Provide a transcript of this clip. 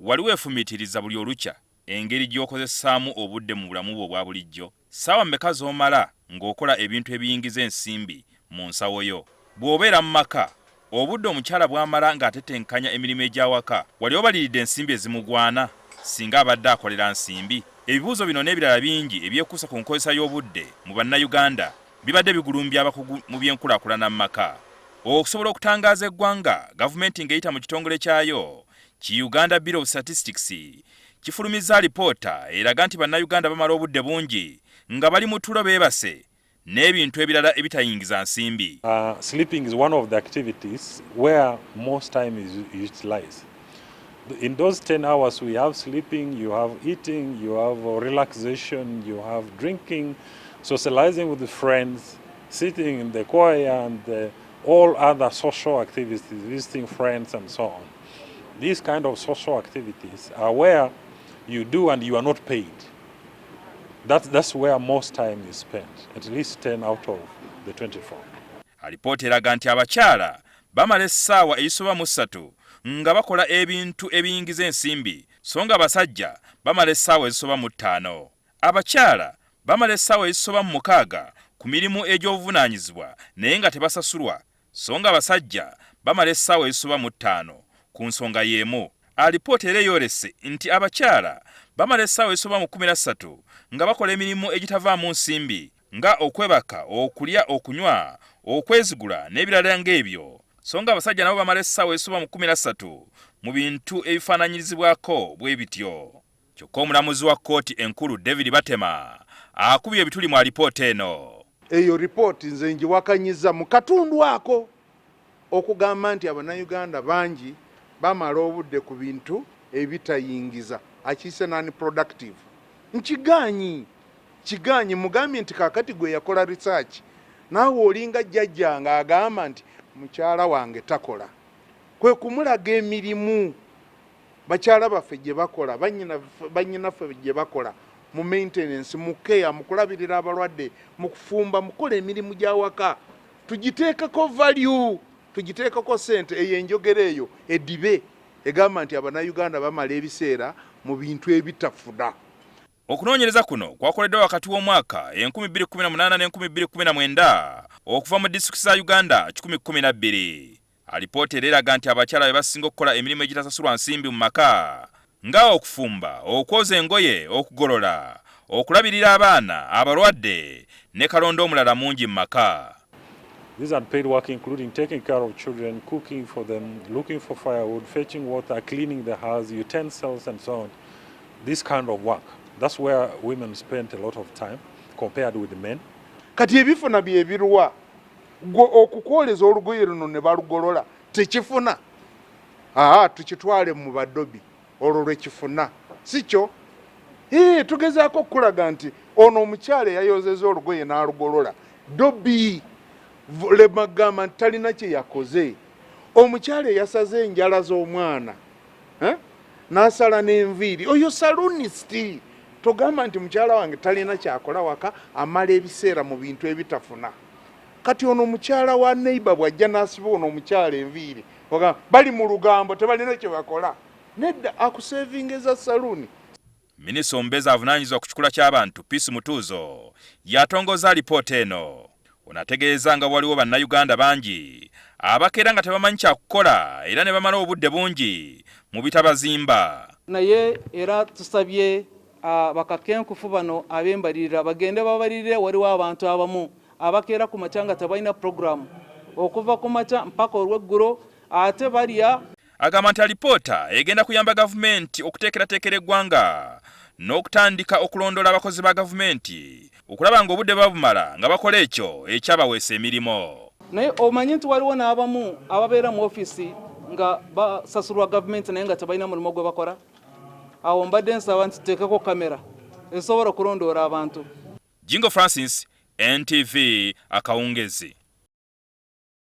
Wali weefumiitiriza buli olukya engeri gy'okozesaamu obudde mu bulamu bwo obwa bulijjo? Ssaawa mmeka z'omala ng'okola ebintu ebiyingiza ensimbi mu nsawo yo? Bw'obeera mu maka, obudde omukyala bw'amala ng'atetenkanya emirimu egy'awaka wali obaliridde ensimbi ezimugwana singa abadde akolera nsimbi? Ebibuuzo bino n'ebirala bingi ebyekuusa ku nkozesa y'obudde mu Bannayuganda bibadde bigulumbya abakugu mu by'enkulaakulana mu maka. Okusobola okutangaaza eggwanga, gavumenti ng'eyita mu kitongole kyayo ki Uganda Bureau of Statistics kifulumizza alipoota eraga nti Bannayuganda bamala obudde bungi nga bali mu tulo beebase n'ebintu ebirala ebitayingiza nsimbi. Sleeping is one of the activities where most time is utilized. In those 10 hours we have sleeping, you have eating, you have relaxation, you have drinking, socializing with the friends, sitting in the choir and all other social activities, visiting friends and so on. These kind of social activities are where you do and you are not paid. That's where most time is spent, at least 10 out of the 24. Alipoota eraga nti abakyala bamala essaawa ezisoba mu 3 nga bakola ebintu ebiyingiza ensimbi, so nga abasajja bamala essaawa ezisoba mu 5. Abakyala bamala essaawa ezisoba mu 6 ku mirimu egy'obuvunaanyizibwa naye nga tebasasulwa, so nga abasajja bamala essaawa ezisoba mu 5 ku nsonga y'emu. Alipoota era eyolese nti abakyala bamala essaawa ezisoba mu 13 nga bakola emirimu egitavaamu nsimbi nga okwebaka, okulya, okunywa, okwezigula n'ebirala ng'ebyo, so nga abasajja nabo bamala essaawa ezisoba mu 13 mu bintu ebifaananyirizibwako bwe bityo. Kyokka omulamuzi wa kkooti enkulu David Batema akubye ebituli mu alipoota eno. Eyo ripooti nze ngiwakanyiza mu katundu ako okugamba nti Abannayuganda bangi bamala obudde ku bintu ebitayingiza, akiyise non productive. Nkigaanyi, kigaanyi. Mugambye nti kaakati gwe yakola research, naawe olinga jjajja ng'agamba nti mukyala wange takola, kwe kumulaga emirimu bakyala baffe gye bakola, bannyinaffe gye bakola mu maintenance, mu care, mu kulabirira abalwadde, mu kufumba, mu kukola emirimu gy'awaka. Tugiteekeko value, tugiteekeko ssente. Eyo enjogera eyo edibe egamba nti Abannayuganda bamala ebiseera mu bintu ebitafuna. Okunoonyereza kuno kwakoleddwa wakati w'omwaka 2018 ne 2019 okuva mu disitulikiti za Uganda 112. Alipoota era eraga nti abakyala be basinga okukola emirimu egitasasulwa nsimbi mu maka nga okufumba, okwoza engoye, okugolola, okulabirira abaana, abalwadde ne kalonda omulala mungi mu maka. These unpaid work including taking care of children, cooking for them, looking for firewood, fetching water, cleaning the house, utensils and so on. This kind of work. That's where women spend a lot of time compared with the men. Kati ebifuna bye biruwa? Gwe okukwoleza olugoye luno ne balugolola tekifuna, aa tukitwale mu badobi olwo lwekifuna, si kyo? Tugezaako okukulaga nti ono omukyala eyayozeza olugoye n'alugolola dobi lemagamba nti talina kye yakoze. Omukyala eyasaze enjala z'omwana n'asala n'enviiri, oyo salonist. Togamba nti mukyala wange talina kyakola waka, amala ebiseera mu bintu ebitafuna. Kati ono omukyala wa neighbor bw'ajja n'asiba ono omukyala enviiri, ogamba bali mu lugambo, tebalina kye bakola. Nedda, akusevinga saluuni. Minisita omubeezi avunaanyizibwa ku kikula ky'abantu Peace Mutuuzo yatongoza alipoota eno. Ono ategeeza nga waliwo Bannayuganda bangi abakeera nga tebamanyi kyakukola era ne bamala obudde bungi mu bitabazimba. Naye era tusabye bakakenkufu bano ab'embalirira bagende babalirire. Waliwo abantu abamu abakeera ku makya nga tebalina puroguramu okuva ku makya mpaka olw'eggulo, ate balya. Agamba nti alipoota egenda kuyamba gavumenti okuteekerateekera eggwanga n'okutandika okulondoola abakozi ba gavumenti okulaba ng'obudde babumala nga bakola ekyo ekyabaweesa emirimu. Naye omanyi nti waliwo n'abamu ababeera mu ofiisi nga basasulwa gavumenti naye nga tebalina mulimu gwe bakola. Awo mbadde nsaba nti tuteekeko kamera ezisobola okulondoola abantu. Jingo Francis, NTV, akawungezi.